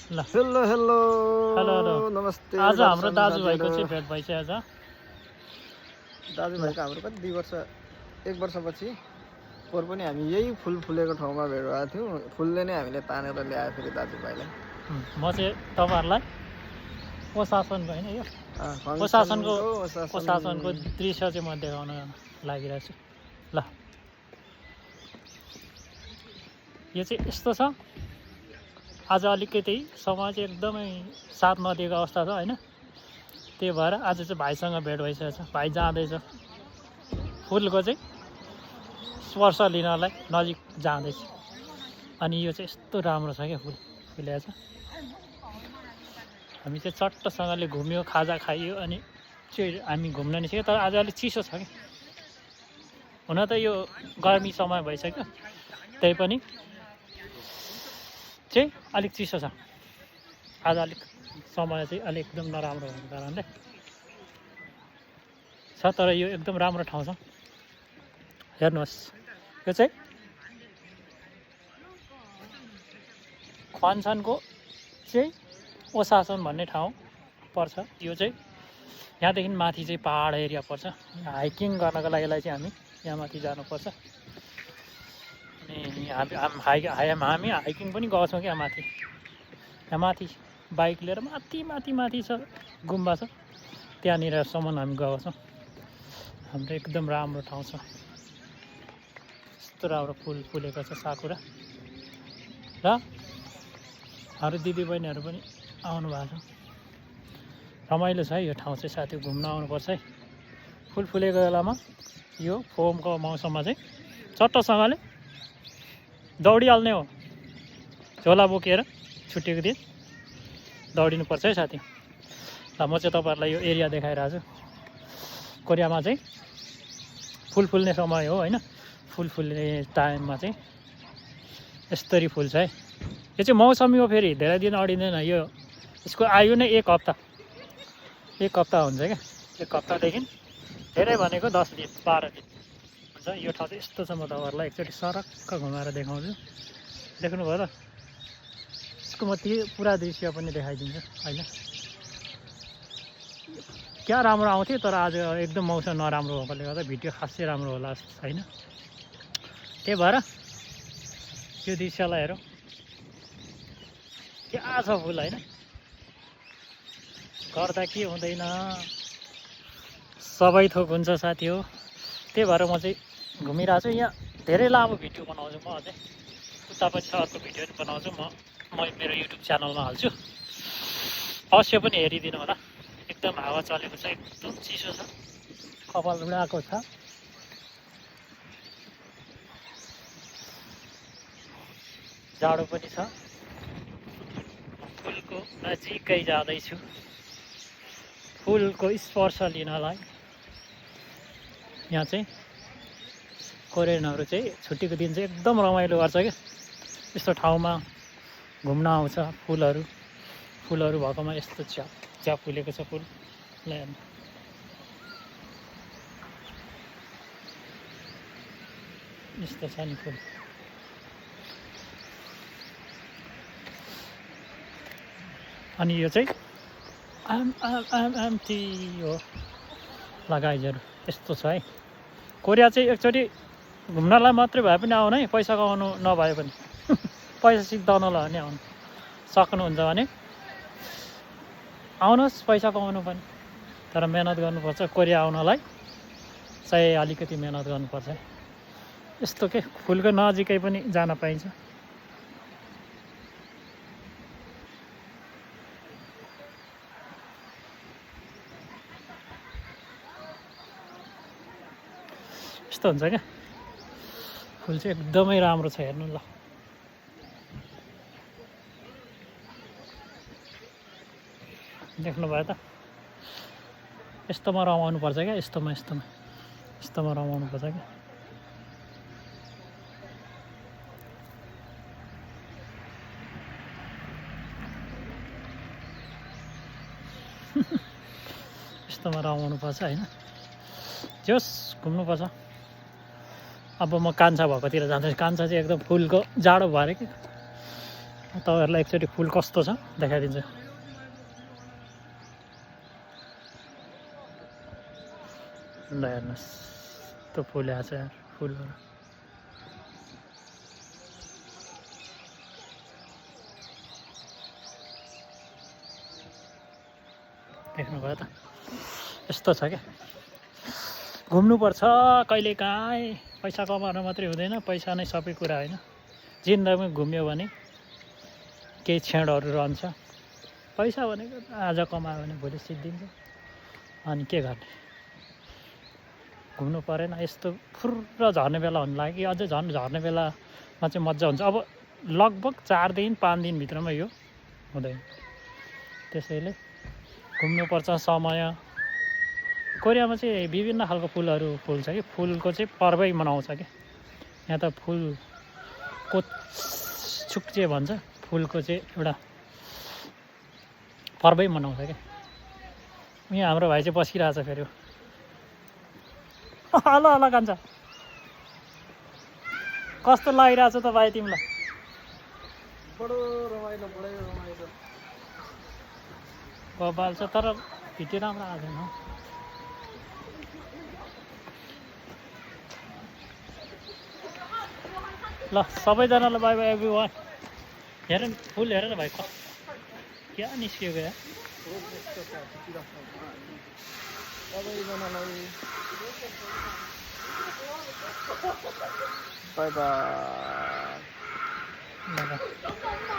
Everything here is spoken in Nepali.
ल हेलो हेलो हेलो हेलो नमस्ते आज हाम्रो दर्शक दाजुभाइको साथीहरु। चाहिँ भेट भइसक्यो आज। ल दाजुभाइको हाम्रो कति 2 वर्ष 1 वर्षपछि पोहोर पनि हामी यही फुल फुलेको ठाउँमा भेट भएको थियौँ। फुलले नै हामीले तानेर ल्यायो फेरि दाजुभाइलाई। म चाहिँ तपाईँहरूलाई प्रशासनको होइन यो प्रशासनको दृश्य चाहिँ म देखाउन लागिरहेको छु। ल यो चाहिँ यस्तो छ, आज अलिकति समय चाहिँ एकदमै साथ नदिएको अवस्था छ होइन। त्यही भएर आज चाहिँ भाइसँग भेट भइसकेको छ। भाइ जाँदैछ फुलको चाहिँ स्पर्श लिनलाई नजिक जाँदैछ। अनि यो चाहिँ यस्तो राम्रो छ क्या फुल फुलेको छ। हामी चाहिँ चट्टसँगले घुम्यो, खाजा खाइयो अनि चाहिँ हामी घुम्न निस्क्यो। तर आज अलिक चिसो छ कि, हुन त यो गर्मी समय भइसक्यो, त्यही पनि चाहिँ अलिक चिसो छ आज। अलिक समय चाहिँ अलिक एकदम नराम्रो भएको कारणले छ। तर यो एकदम राम्रो ठाउँ छ, हेर्नुहोस्। यो चाहिँ खनसनको चाहिँ ओसासन भन्ने ठाउँ पर्छ। यो चाहिँ यहाँदेखि माथि चाहिँ पहाड एरिया पर्छ। हाइकिङ गर्नको लागि चाहिँ हामी यहाँ माथि जानुपर्छ। अनि हामी हाइकिङ पनि गएको छौँ क्या माथि। यहाँ माथि बाइक लिएर माथि छ गुम्बा छ, त्यहाँनिरसम्म हामी गएको छौँ। हाम्रो एकदम राम्रो ठाउँ छ। यस्तो राम्रो फुल फुलेको छ साकुरा। र हाम्रो दिदीबहिनीहरू पनि आउनु भएको छ। रमाइलो छ है यो ठाउँ चाहिँ साथी, घुम्न आउनुपर्छ है। फुल फुलेको बेलामा यो फोमको मौसममा चाहिँ चट्टसँगले दौडिहाल्ने हो। झोला बोकेर छुट्टीको दिन दौडिनुपर्छ है साथी। ल म चाहिँ तपाईँहरूलाई यो एरिया देखाइरहेको छु। कोरियामा चाहिँ फुल फुल्ने समय हो होइन। फुल फुल्ने टाइममा चाहिँ यस्तरी फुल्छ है। यो चाहिँ मौसमी हो, फेरि धेरै दिन अडिँदैन। यो यसको आयु नै 1 हप्ता हुन्छ क्या। 1 हप्तादेखि धेरै भनेको 10 दिन 12 दिन हुन्छ। यो ठाउँ चाहिँ यस्तो छ, म तपाईँहरूलाई एकचोटि सरक्क घुमाएर देखाउँछु। देख्नुभयो त? यसको म पुरा दृश्य पनि देखाइदिन्छु होइन। क्या राम्रो आउँथ्यो, तर आज एकदम मौसम नराम्रो भएकोले गर्दा भिडियो खासै राम्रो होला छैन। त्यही भएर यो दृश्यलाई हेरौँ। क्या छ फुल होइन, गर्दा के हुँदैन, सबै थोक हुन्छ साथी हो। त्यही भएर म चाहिँ घुमिरहेको छु। यहाँ धेरै लामो भिडियो बनाउँछु म। अझै उता पनि छ अर्को भिडियो पनि बनाउँछु म मेरो युट्युब च्यानलमा हाल्छु। अवश्य पनि हेरिदिनु होला। एकदम हावा चलेको छ, एकदम चिसो छ, कपाल उडाएको छ। जाडो पनि छ। फुलको नजिकै जाँदैछु फुलको स्पर्श लिनलाई। यहाँ चाहिँ कोरियनहरू चाहिँ छुट्टीको दिन चाहिँ एकदम रमाइलो गर्छ क्या। यस्तो ठाउँमा घुम्न आउँछ। फुलहरू भएकोमा यस्तो च्याप फुलेको छ फुल। यस्तो छ नि फुल। अनि यो चाहिँ एमटी हो लगाइजहरू। यस्तो छ है। कोरिया चाहिँ एकचोटि घुम्नलाई मात्रै भए पनि आउनु है, पैसा कमाउनु नभए पनि पैसा सिक्दाउनलाई भने आउनु सक्नुहुन्छ भने आउनुहोस्, पैसा कमाउनु पनि। तर मेहनत गर्नुपर्छ। कोरिया आउनलाई चाहिँ अलिकति मेहनत गर्नुपर्छ। यस्तो के फुलको नजिकै पनि जान पाइन्छ। यस्तो हुन्छ क्या फुल चाहिँ, एकदमै राम्रो छ। हेर्नु ल, देख्नुभयो त? यस्तोमा रमाउनु पर्छ क्या। यस्तोमा रमाउनु पर्छ क्या। यस्तोमा रमाउनु पर्छ होइन। जस घुम्नुपर्छ। अब म कान्छा भएकोतिर जान्छु। कान्छा चाहिँ एकदम फुलको जाडो भएर कि तपाईँहरूलाई एकचोटि फुल कस्तो छ देखाइदिन्छु। ल हेर्नुहोस् त्यो फुल आएको छ यार फुलहरू। देख्नुभयो त यस्तो छ क्या। घुम्नुपर्छ कहिलेकाहीँ, पैसा कमाउन मात्रै हुँदैन, पैसा नै सबै कुरा होइन। जिन्दगीमा घुम्यो भने केही क्षणहरू रहन्छ। पैसा भनेको आज कमायो भने भोलि सिद्धिन्छ, अनि के गर्ने। घुम्नु परेन यस्तो फुर्र झर्ने बेला हुनु लाग्यो कि अझै झन् झर्ने बेलामा चाहिँ मजा हुन्छ। अब लगभग 4 दिन 5 दिनभित्रमा यो हुँदैन। त्यसैले घुम्नुपर्छ समय। कोरियामा चाहिँ विभिन्न खालको फुलहरू फुल्छ कि फुलको चाहिँ पर्वै मनाउँछ कि। यहाँ त फुलको छुक्चे भन्छ, फुलको चाहिँ एउटा पर्वै मनाउँछ क्या। यहाँ हाम्रो भाइ चाहिँ बसिरहेछ फेरि। ल ल कान्छ कस्तो लागिरहेछ त भाइ तिमीलाई? बडो रमाइलो बबाल छ तर भिडियो राम्रो आएको छैन। ल सबैजनालाई बाई बाई एभ्रिवान। हेर न फुल हेर न भाइ क्या निस्किएको यार। सबैजनालाई बाई बाई। ल